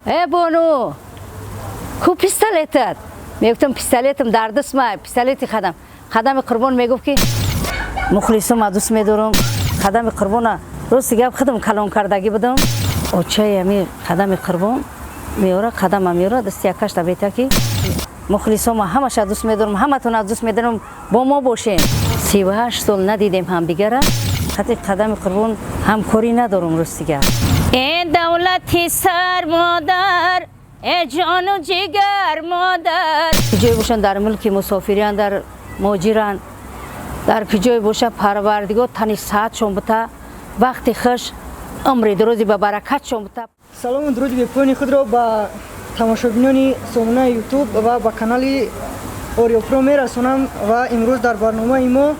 Э, бону, ку пистолетат? Мегуфтам, пистолетам дар дастма, пистолети Қадам. Қадами Қурбон мегуфт, ки мухлисома дӯст медорам. Қадами Қурбона, рости гап, худам калон кардагӣ будам. Очаи ами Қадами Қурбон меора, қадама меора, дасти якашта бета, ки мухлисома ҳамаша дӯст медорам, ҳаматона дӯст медорам, бо мо бошем. 38 сол надидем ҳамдигара. Хати Қадами Қурбон ҳамкорӣ надорам, рости гап. Э, давлати сар модар, э, ҷону ҷигар модар. Ҷое бошанд, дар мулки мусофириян, дар моҷиранд, дар куҷое боша, Парвардигор тани саатшон бута, вақти хуш, умри дурози ба баракатшон бута. Салому дуруди бепоёни худро ба тамошобинони сомонаи Ютуб ва ба канали Ориопро мерасонам. Ва имрӯз дар барномаи мо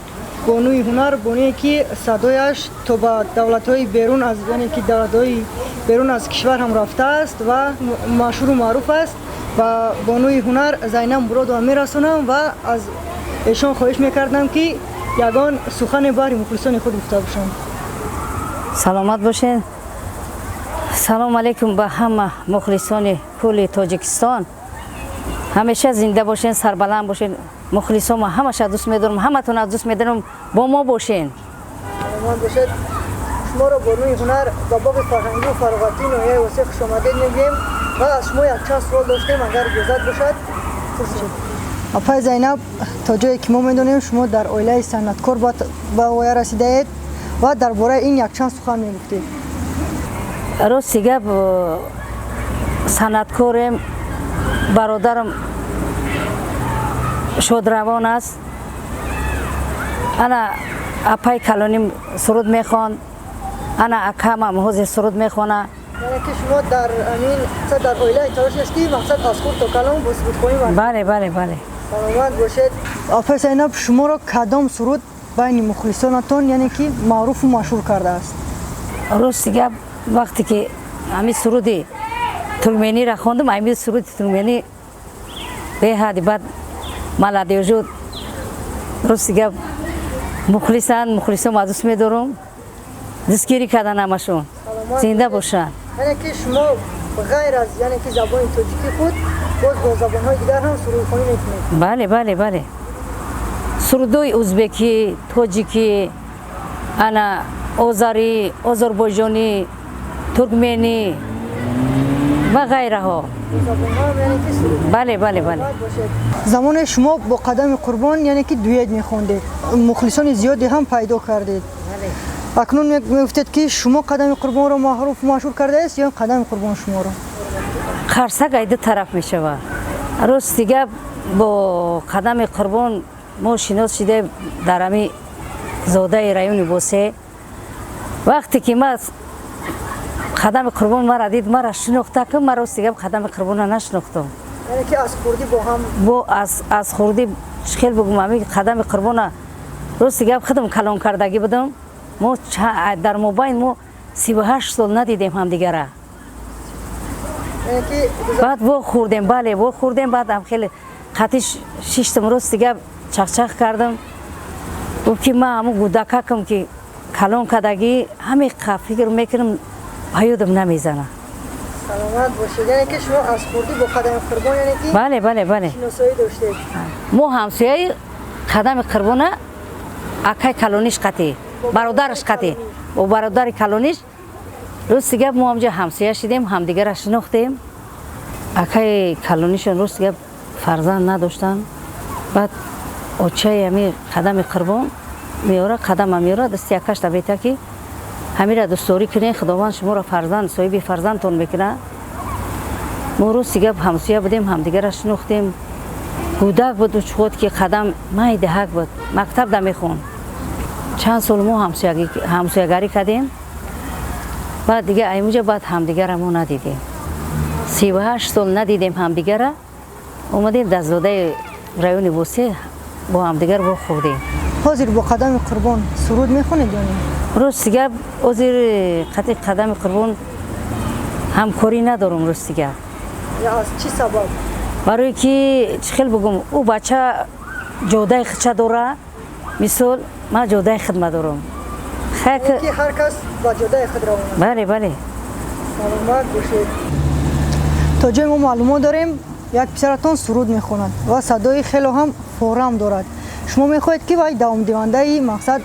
бонуи ҳунар, бонуе ки садояш то ба давлатҳои берун аз, яъне ки давлатҳои берун аз кишвар ҳам рафтааст ва машҳуру маъруф аст, ва бонуи ҳунар Зайнаб Муродова мерасонам ва аз эшон хоҳиш мекардам, ки ягон сухане баҳри мухлисони худ гуфта бошанд. Саломат бошед. Салом алейкум ба ҳама мухлисони кулли Тоҷикистон. Ҳамеша зинда бошен, сарбаланд бошен. Мухлисома ҳамаша дӯст медорам, ҳаматона дӯст медорам, бо мо бошен. Саломат бошед. Шуморо, бонуи ҳунар, ба боғи фарҳангию фароғатии ноҳияи Восеъ хушомадед мегӯем ва аз шумо якчанд суол доштем, агар иҷозат бошад, пурсем. Апаи Зайнаб, то ҷое ки мо медонем, шумо дар оилаи санъаткор ба воя расидаед ва дар бораи ин якчанд сухан мегуфтед. Рости гап, санъаткорем. Бародарам шодравон аст. Ана апаи калоним суруд мехонд, ана акамам ҳозир суруд мехона. Яъне ки шумо дар амин дар оилаи тарош ки мақсад аз хурд то калон бо сурудхонӣ? Бале. Саломат бошед. Апаи Зайнаб, шуморо кадом суруд байни мухлисонатон, яъне ки маъруфу машҳур кардааст? Рости гап, вақте ки ҳамин суруди туркмениро хондам, ҳамин суруди туркменӣ беҳади баъд молодёжу, рости гап, мухлисанд. Мухлисон ма дӯст медорам, дастгирӣ кардан ҳамашон, зинда бошанд. Яъне ки шумо ғайр аз, яъне ки забони тоҷикӣ худ, боз бо забонҳои дигар ҳам сурудхонӣ мекунед? Бале, сурудои узбекӣ, тоҷикӣ, ана озарӣ, озарбойҷонӣ, туркменӣ ва ғайраҳо. Бале. Замоне шумо бо Қадами Қурбон, яъне ки дуэт мехондед, мухлисони зиёде ҳам пайдо кардед. Акнун мегуфтед, ки шумо Қадами Қурбонро маъруф машҳур кардааст ё Қадами Қурбон шуморо? Қарсак ай ду тараф мешавад. Рости гап, бо Қадами Қурбон мо шинос шидаем дар ҳами зодаи райони Босе. Вақте ки ма Қадами Қурбон мара дид, мара шинохта, ки ма, рости гап, Қадами Қурбонро нашинохтам. Яъне ки аз хурдӣ бо ҳам? Бо аз хурдӣ, хел бугум, ҳами Қадами Қурбона, рости гап, худам калон кардагӣ будам. Мо дар мобайн мо 38 сол надидем ҳамдигара. Баъд во хӯрдем, бале, во хӯрдем. Баъд ам хеле қатӣ шиштам, рости гап, чахчах кардам. Гуфт, ки ман ҳамун гудакакам, ки калон кардагӣ, ҳаме фикр мекунам, ба ёдам намезана. Саломат бошед. Яъне ки шумо аз хурдӣ бо Қадами Қурбон, яъне ки Бале. шиносоӣ доштед? Мо ҳамсояи Қадами Қурбона, акай калониш қатӣ, бародараш қатӣ, бо бародари калониш. Рости гап, мо ҳамҷо ҳамсоя шидем, ҳамдигарра шинохтем. Акаи калонишон, рости гап, фарзанд надоштанд. Баъд очаи ҳами Қадами Қурбон меора, қадама меора, дасти якашта бета, ки ҳамира дӯстдорӣ кунед, Худованд шуморо фарзанд, соҳиби фарзандтон мекунад. Мо, рости гап, ҳамсоя будем, ҳамдигарра шинохтем. Кӯдак буд учход, ки Қадам майдаҳак буд, мактаб да мехонд. Чанд сол мо ҳамсоягарӣ кардем. Баъд дига аймуҷа баъд ҳамдигарра мо надидем. 38 сол надидем ҳамдигарра. Омадем дастдодаи райони Восе, бо ҳамдигар вохӯрдем. Ҳозир бо Қадами Қурбон суруд мехонед ё не? Рости гап, ҳозир қати Қадами Қурбон ҳамкорӣ надорам, рости гап. Аз чӣ сабаб? Барое ки, чӣ хел бугум, ӯ бача ҷодаи худша дора, мисол, ман ҷодаи хидма дорам. Ҳар кас ба ҷодаи худ равона. Бале. Саломат бошед. То ҷое мо маълумот дорем, як писаратон суруд мехонад ва садои хело ҳам форам дорад. Шумо мехоҳед, ки вай давомдиҳандаи мақсад,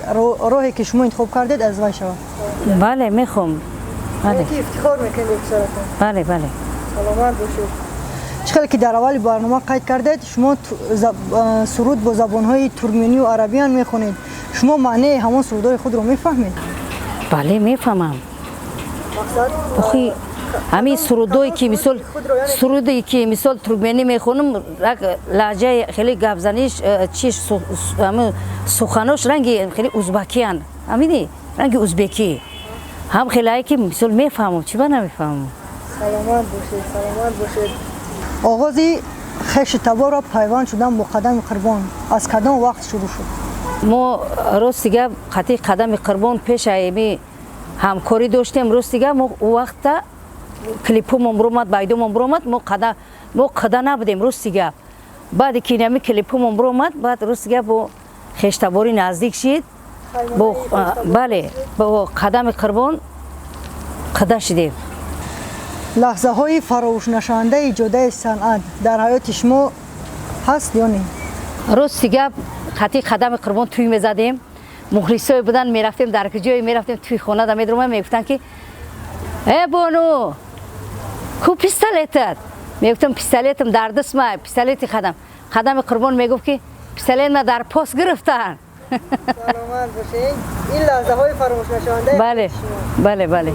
роҳе ки шумо интихоб кардед, аз вай шавад? Бале, мехоҳам, бале. Ки ифтихор мекунед бо писаратон? Бале, бале. Саломат бошед. Чӣ хеле ки дар аввали барнома қайд кардед, шумо суруд бо забонҳои туркмению арабиам мехонед. Шумо маънеи ҳамон сурудҳои худро мефаҳмед? Бале, мефаҳмам. Мақсад Охи, ҳамин сурудое ки, мисол, суруде ки, мисол, туркменӣ мехонам, як лаҳҷаи хеле гапзаниш, чиш, ҳамин суханош ранги хеле узбакиян, ҳамини ранги узбекӣ ҳам хеле, ки, мисол, мефаҳмам. Чӣ ба намефаҳмам? Саломат бошед, саломат бошед. Оғози хеши таборро пайванд шудан бо Қадами Қурбон аз кадом вақт шурӯъ шуд? Мо, рости гап, қатъи Қадами Қурбон пеш ами ҳамкорӣ доштем. Рости гап, мо ӯ вақта клипумон биромад, байдумон биромад, мо қада набудем, рости гап. Баъде ки инами клипумон биромад, баъд, рости гап, бо хештаборӣ наздик шид, бо бале, бо Қадами Қурбон қада шидем. Лаҳзаҳои фаромӯшнашавандаи ҷодаи санъат дар ҳаёти шумо ҳаст ё не? Рости гап, қатъи Қадами Қурбон тӯй мезадем, мухлисое будан, мерафтем, дар куҷое мерафтем, тӯи хонада медромад, мегуфтанд, ки: «Э, бону, ку пистолетат?» Мегуфтам: «Пистолетам дар дастма, пистолети Қадами Қурбон.» Мегуфт, ки пистолет ма дар пост гирифтан. Саломат бошед. Ин лаҳзаҳои фаромӯшнашавандаи Бале, бале, бале.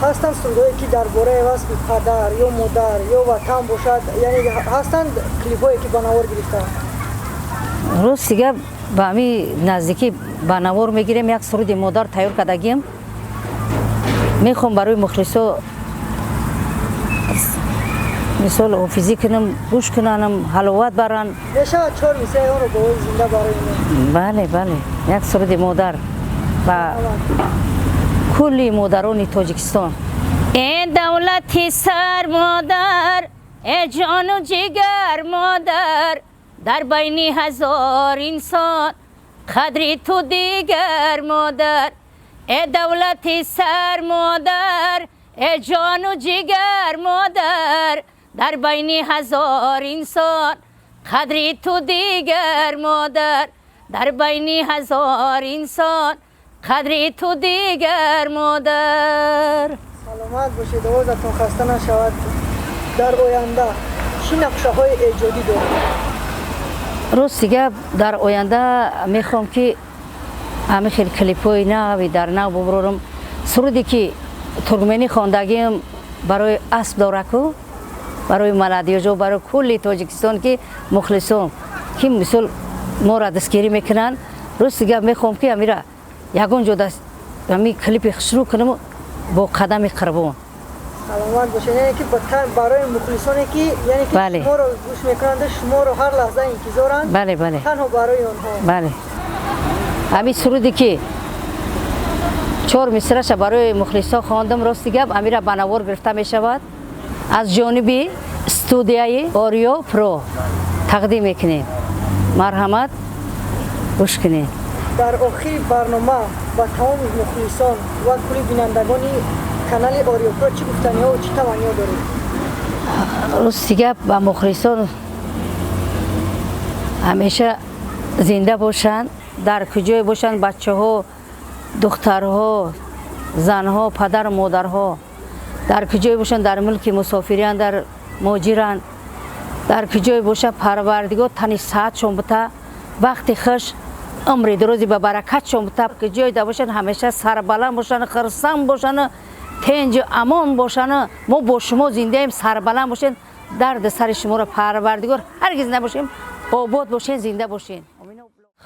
Ҳастанд сурудҳое, ки дар бораи васфи падар ё модар ё ватан бошад, яъне ҳастанд клипҳое, ки ба навор гирифтаанд? Рости гап, ба ҳами наздикӣ ба навор мегирем. Як суруди модар тайёр кардагием, мехоҳам барои мухлисо, мисол, ҳофизӣ кунам, гӯш кунанам, ҳаловат баранд. Мешавад чор мисраи онро бо овози зинда барои мо? Бале, бале, як суруди модар ба кулли модарони Тоҷикистон. Э давлати сар модар, э ҷону ҷигар модар, дар байни ҳазор инсон қадри ту дигар модар. Э давлати сар модар, э ҷону ҷигар модар, дар байни ҳазор инсон қадри ту дигар модар, дар байни ҳазор инсон қадри ту дигар модар. Саломат бошед, овозатон хаста нашавад. Дар оянда чӣ нақшаҳои эҷодӣ доред? Рости гап, дар оянда мехоҳам, ки ҳамин хел клипҳои нави дар нав бубурорам. Суруде ки туркменӣ хондагиам, барои асп дораку, барои молодёжо, барои кулли Тоҷикистон, ки мухлисон, ки, мисол, моро дастгирӣ мекунанд. Рости гап, мехоҳам, ки ҳамира ягон ҷо ҳами клипи шурӯъ кунам бо Қадами Қурбон. Саломат бошед. Яъне ки барои мухлисоне, ки, яъне ки шуморо гӯш мекунанд, шуморо ҳар лаҳза интизоранд, бале бале танҳо барои онҳо. Бале, ҳамин суруде ки чор мисраша барои мухлисо хондам, рости гап, амира ба навор гирифта мешавад, аз ҷониби студияи Ориё Про тақдим мекунем. Марҳамат, гӯш кунед. Дар охири барнома ба тамоми мухлисон ва кулли бинандагони канали Ориёпро чӣ гуфтаниҳо, чӣ таманниҳо доред? Рости гап, ба мухлисон: ҳамеша зинда бошанд, дар куҷое бошанд, бачаҳо, духтарҳо, занҳо, падару модарҳо, дар куҷое бошанд, дар мулки мусофириян, дар муҳоҷиранд, дар куҷое бошанд, Парвардигор тани саҳатшон бута, вақти хуш, умри дурози ба баракатшон бута. Куҷое да бошанд, ҳамеша сарбаланд бошанд, хурсанд бошанд, тинҷу амон бошанд. Мо бо шумо зиндаем, сарбаланд бошед. Дарди сари шуморо Парвардигор ҳаргиз набошем. Обод бошед, зинда бошед.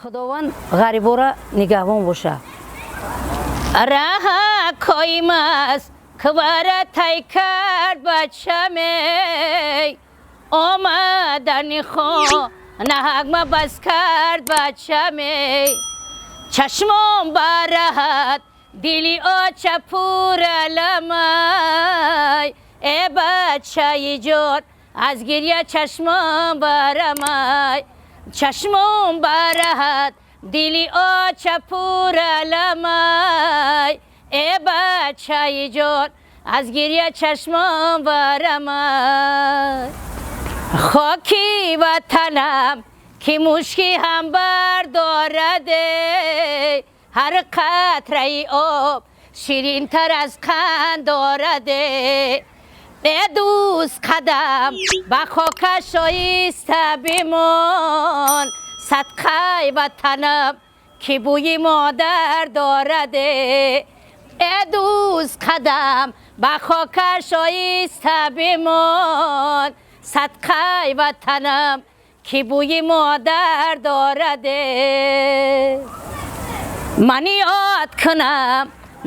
Худованд ғарибора нигаҳбон боша. Раҳа коимас квара тай кард бачамей, омадани хонаҳагма бас кард бачамей. Чашмон бараҳат, дили оча пураламай. Э бачаи ҷон, аз гиря чашмон барамай. Чашмон бараҳат, дили оча пураламай. Э бачаи ҷон. Аз гиря чашмам варама. Хоки ватанам ки мушки ҳам бардораде, ҳар қатраи об ширинтар аз қанд дораде. Э дӯст, қадам ба хока шоиста бимон, садқаи ватанам ки бӯи модар дораде. Э дӯст, қадам ба хока шоиста бимон, садқаи ватанам ки бӯи модар дораде. Ман ёд кунам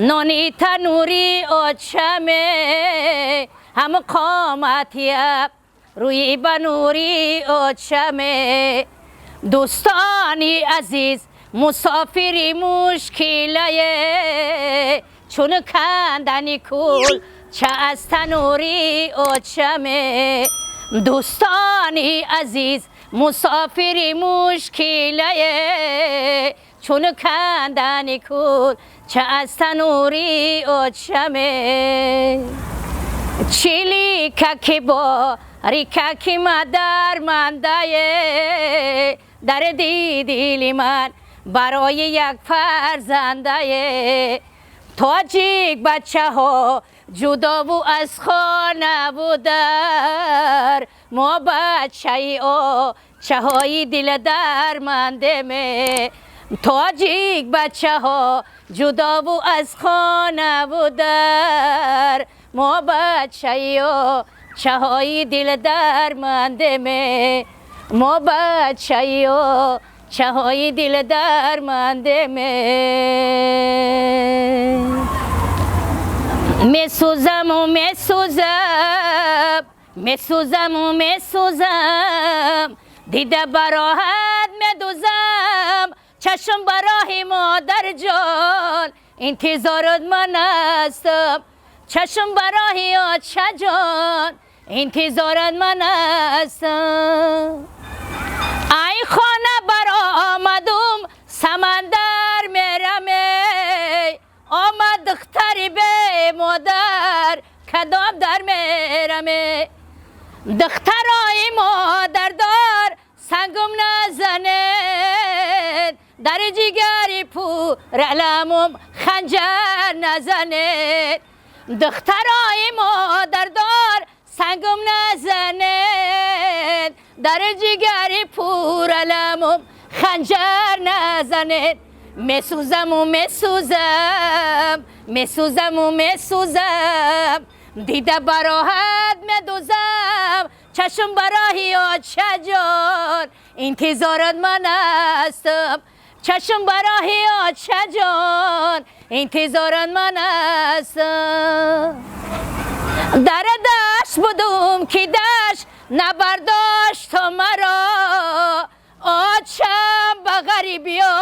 нони танӯри очаме, ҳам қоматия рӯи ба нури очаме. Дӯстони азиз, мусофири мушкилае, чун кандани кулча аз танӯри очаме. Дӯстони азиз, мусофири мушкилае, чун кандани кулча аз танӯри очаме. Чиликаки борикаки мадармандае, дарди дили ман барои як фарзандае. Тоҷик бачаҳо ҷудову аз хонаву дар, мо бачаи очаҳои дилдармандеме. Тоҷик бачаҳо ҷудову аз хонаву дар, мо бачаи очаҳои дилдармандеме. Мо бачаи очаҳои дилдармандеме. Месӯзаму месӯзам, месӯзаму месӯзам, дида бароҳат медӯзам, чашм ба роҳи модарҷон, интизорат ман ҳастам. Чашм ба роҳи очаҷон, интизорат ман ҳастам. Ай хона баромадум, самандар мераме, омад духтари бемодар, кадом дар мераме. Духтарои модардор сангум назанед, дар ҷигари пуралямум ханҷар назанед. Духтарои модардор сангум назанед, дар ҷигари пуралямум ханҷар назанед. Месӯзаму месӯзам, месӯзаму месӯзам, дида бароҳат медӯзам, чашм ба роҳи очаҷон, интизорат ман ҳастам. Чашм ба роҳи очаҷон, интизорат ман ҳастам. Дар дашт будум ки дашт набардошт маро, очам ба ғарибиё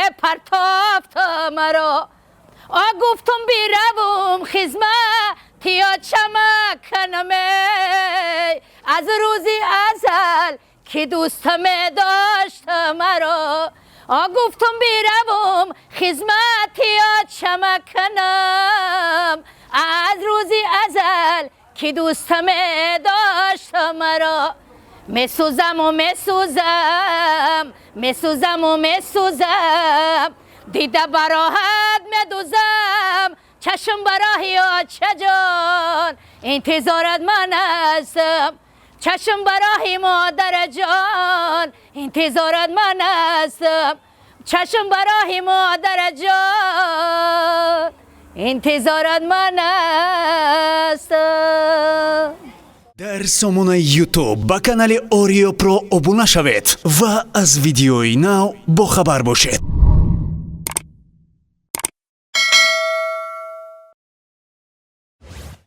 э партофт маро. О гуфтум биравум хизмати очама канаме, аз рӯзи азал ки дӯст медошт маро. О гуфтум биравум хизмати очама канам, аз рӯзи азал ки дӯст медошт маро. Месӯзаму месӯзам, месӯзаму месӯзам, дида бароҳат медӯзам, чашм ба роҳи очаҷон, интизорат ман ҳастам. Чашм ба роҳи модарҷон, интизорат ман ҳастам. Чашм ба роҳи модарҷон, интизорат ман ҳастам. Дар сомонаи YouTube ба канали Ориё Про обуна шавед ва аз видеои нав бохабар бошед.